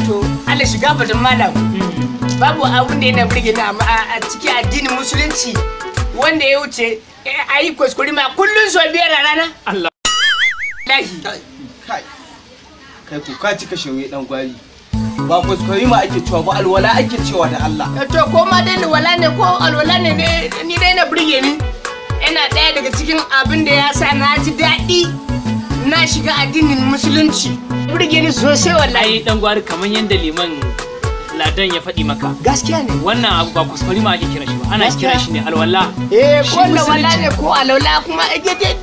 Wato Allah shiga batun malam. Babu abun da yana burge ni amma a cikin addinin musulunci wanda ya wuce a yi kuskure ma kullum sau 5 a rana. Allah. Lahi. Kai. Kai ko ka cika shirme dan gwari. Ba kuskure ma ake cewa ba, alwala ake cewa da Allah. To ko ma dai alwala ne ko alwala ne ni dai na burge ni. Yana ɗaya daga cikin abin da ya sa na ji daɗi na shiga addinin musulunci. Burge ni sosai wallahi. Ai dan gwari kamar yanda liman Ladan ya faɗi maka. Gaskiya ne. Wannan abu ba kuskure ma ake kira shi ba, ana kira shi ne alwala. Eh ko alwala ne ko alwala kuma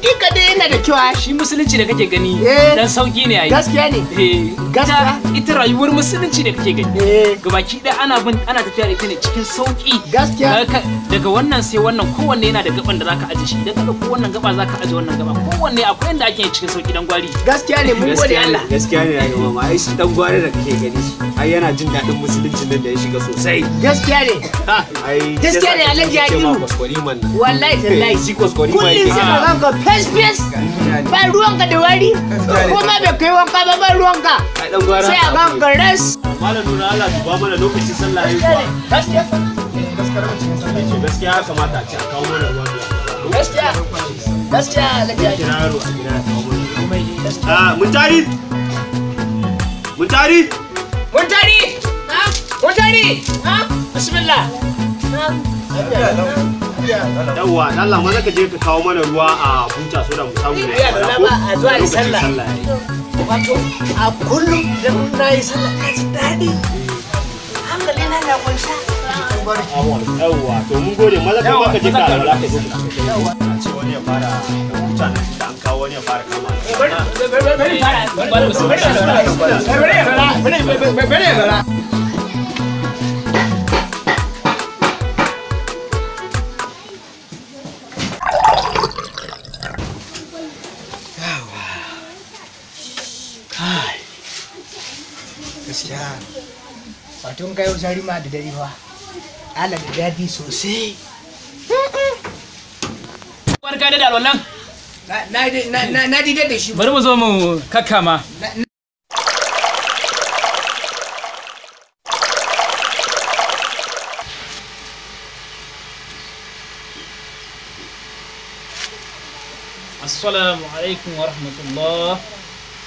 duka dai yana da kyau. Shi musulunci da kake gani dan sauki ne ai. Gaskiya ne. Eh gaskiya. Ita rayuwar musulunci da kake gani. Eh gabaki ɗaya ana bin ana tafiya da ita ne cikin sauki. Gaskiya. Daga wannan sai wannan kowanne yana da gaban da zaka aje shi. Idan ka dauko wannan gaba zaka aje wannan gaba. Kowanne akwai inda ake cikin sauki dan gwari. Gaskiya ne mun gode Allah. Gaskiya ne ya mama ai shi dan gwari da kake gani shi. Ai yana jin daɗin musuluncin nan da ya shiga sosai. Gaskiya ne. Ai gaskiya ne Alhaji Hakimu. Wallahi tallahi. Shi kuskure ma Kullum sai ka ganka fes fes. Ba ruwanka da wari. Ko ma bai kai wanka ba ba ruwanka. Sai a ganka ras. Malam Nura Allah duba mana lokacin sallah yayi kuwa. Gaskiya. Gaskiya ya kamata a ce a kawo mana ruwa. Gaskiya. Gaskiya Alhaji Hakimu. Kira yaro a gida ya kawo mana ruwa. Ah, Muntari. Muntari. Muntari! Muntari! Bismillah. Yawwa, Allah maza ka je ka kawo mana ruwa a buta so da mu samu ne. Ya lura ba a zuwa da sallah. Wato a kullum idan na yi sallah na ji daɗi. Hankali na na kwanciya. Yawwa, to mun gode maza kai ma ka je ka alwala ka zo. Yawwa. A ce wani ya fara buta nan da an kawo wani ya fara kama. Bari fara. Bari bari bari. Gaskiya wato kai wajen rima da dare fa ala da dadi sosai. Barka da alwalan. Na dide da shi. Bari mu zo mu kakkama. Assalamu alaikum wa rahmatullah.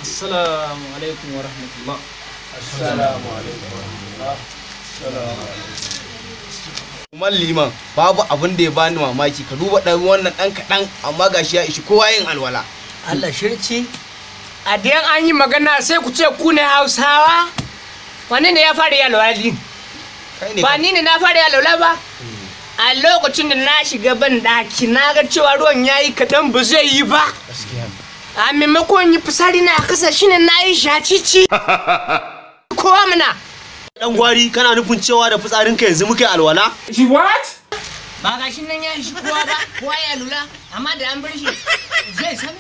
Assalamu alaikum wa rahmatullah. Assalamu alaikum wa rahmatullah. Assalamu alaikum. Umar Liman babu abin da ya bani mamaki ka duba dan wannan dan kadan amma gashi ya ishi kowa yin alwala. Allah shirci. A da an yi magana sai ku ce ku ne Hausawa. Wani ne ya fara yi alwala din? Ba ni ne na fara yi alwala ba. A lokacin da na shiga ban daki na ga cewa ruwan yayi kadan ba zai yi ba. A maimakon yi fitsari na kasa shine na yi shacici. Kowa mana. Dan gwari kana nufin cewa da fitsarinka yanzu muke alwala? She what? Ba ga shi nan ya shi kowa ba, kowa ya lura, amma da an bar shi zai sani.